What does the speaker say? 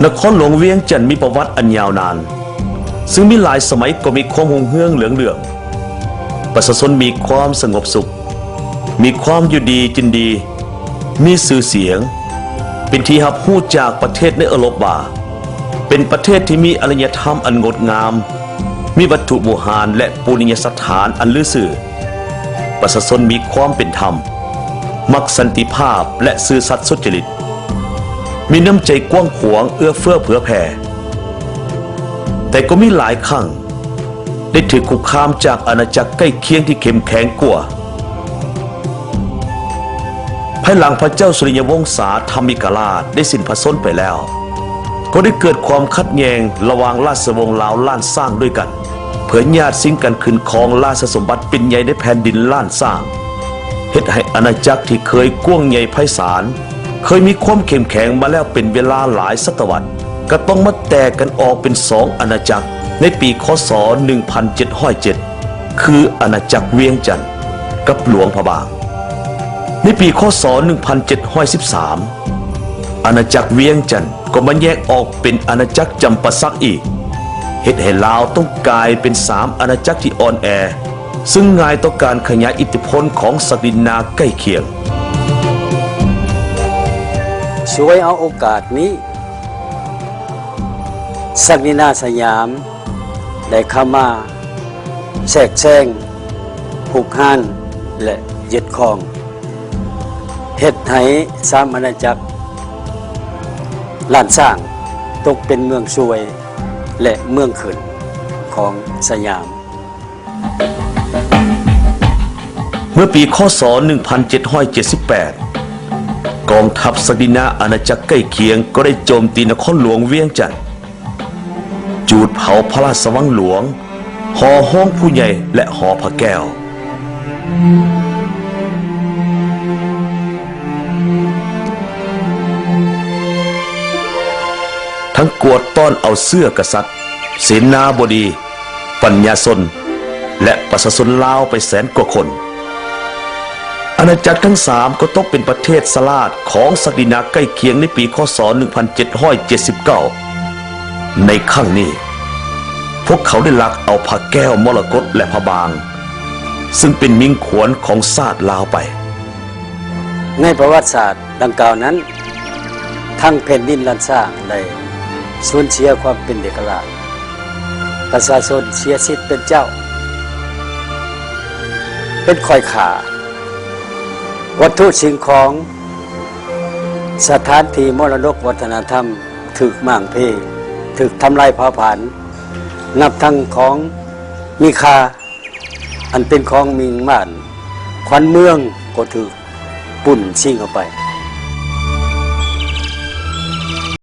ນະຄອນຫຼວງວຽງຈັນມີປະຫວັດອັນຍາວນານ, ຊຶ່ງມີຫຼາຍສະໄໝກໍມີຄວາມຮຸ່ງເຮືອງເຫຼືອງເຫຼື້ອມ. ປະຊາຊົນມີຄວາມສະຫງົບສຸກ, ມີຄວາມຢູ່ດີກິນດີ, ມີຊື່ສຽງ, ເປັນທີ່ຮັບຮູ້ຈາກປະເທດໃນເອີຣົບວ່າ ເປັນປະເທດທີ່ມີອາລະຍະທຳອັນງົດງາມ, ມີວັດຖຸບູຮານ ແລະ ປູລິຍະສະຖານອັນລືຊື່. ປະຊາຊົນມີຄວາມເປັນທຳ, ມັກສັນຕິພາບ ແລະ ຊື່ສັດສຸດຈະລິດ, ມີນ້ຳໃຈກວ້າງຂວາງເອື້ອເຟື້ອເຜື່ອແຜ່. ແຕ່ກໍມີຫຼາຍຄັ້ງໄດ້ຖືກຄຸກຄາມຈາກອານາຈັກໃກ້ຄຽງທີ່ເຂັ້ມແຂງກວ່າ. ພາຍຫຼັງພະເຈົ້າສຸລິຍະວົງສາທຳມິກະລາດໄດ້ສິ້ນພະຊົນໄປແລ້ວ, ກໍໄດ້ເກີດຄວາມຂັດແຍ່ງລະຫວ່າງລາຊະວົງລາວລ້ານຊ້າງດ້ວຍກັນ ເພື່ອຫຍາດຊິງກັນຂຶ້ນຄອງລາຊະສົມບັດເປັນໃຫຍ່ໃນແຜ່ນດິນລ້ານຊ້າງ, ເຮັດໃຫ້ອານາຈັກທີ່ເຄີຍກວ້າງໃຫຍ່ໄພສານ, ເຄີຍມີຄວາມເຂັ້ມແຂງມາແລ້ວເປັນເວລາຫຼາຍສະຕະວັດ, ກໍຕ້ອງມາແຕກກັນອອກເປັນສອງອານາຈັກໃນປີ ຄ.ສ. ໜຶ່ງພັນເຈັດຮ້ອຍເຈັດ ຄືອານາຈັກວຽງຈັນກັບຫຼວງພະບາງ. ໃນປີ ຄ.ສ. ໜຶ່ງພັນເຈັດຮ້ອຍສິບສາມ ອານາຈັກວຽງຈັນກໍມາແຍກອອກເປັນອານາຈັກຈຳປາສັກອີກ, ເຮັດໃຫ້ລາວຕ້ອງກາຍເປັນສາມອານາຈັກທີ່ອ່ອນແອ, ຊຶ່ງງ່າຍຕໍ່ການຂະຫຍາຍອິດທິພົນຂອງສັກດິນາໃກ້ຄຽງ. ສວຍເອົາໂອກາດນີ້, ສັກດິນາສະຫຍາມໄດ້ເຂົ້າມາແຊກແຊງ, ຮຸກຮານ ແລະ ຍຶດຄອງ, ເຮັດໃຫ້ສາມອານາຈັກລ້ານຊ້າງຕົກເປັນເມືອງຊວຍ ແລະ ເມືອງຂຶ້ນຂອງສະຫຍາມ. ເມື່ອປີ ຄ.ສ. ໜຶ່ງພັນເຈັດຮ້ອຍເຈັດສິບແປດ ກອງທັບສັກດິນາອານາຈັກໃກ້ຄຽງກໍໄດ້ໂຈມຕີນະຄອນຫຼວງວຽງຈັນ, ຈູດເຜົາພະລາຊະວັງຫຼວງ, ຫໍໂຮງຜູ້ໃຫຍ່ ແລະ ຫໍພະແກ້ວ. ທັງກວດຕ້ອນເອົາເຊື້ອກະສັດ, ເສນາບໍດີ, ປັນຍາຊົນ ແລະ ປະຊາຊົນລາວໄປແສນກວ່າຄົນ. ອານາຈັກທັງສາມກໍຕົກເປັນປະເທດສະຫຼາດຂອງສັກດິນາໃກ້ຄຽງໃນປີ ຄ.ສ. ໜຶ່ງພັນເຈັດຮ້ອຍເຈັດສິບເກົ້າ. ໃນຄັ້ງນີ້, ພວກເຂົາໄດ້ລັກເອົາພະແກ້ວມໍລະກົດ ແລະ ພະບາງ, ຊຶ່ງເປັນມິ່ງຂວັນຂອງຊາດລາວໄປ. ໃນປະຫວັດສາດດັ່ງກ່າວນັ້ນ, ທັງແຜ່ນດິນລ້ານຊ້າງໄດ້ສູນເສຍຄວາມເປັນເອກະລາດ, ປະຊາຊົນເສຍສິດເປັນເຈົ້າ, ເປັນຂ້ອຍຂ້າ, ວັດຖຸສິ່ງຂອງ, ສະຖານທີ່ມໍລະດົກວັດທະນະທຳຖືກມ້າງເພ, ຖືກທຳລາຍເຜົາຜານ, ນັບທັງຂອງມີຄ່າ ອັນເປັນຂອງມິ່ງໝ້ານຂວັນເມືອງກໍຖືກປຸ້ນຊິງເອົາໄປ.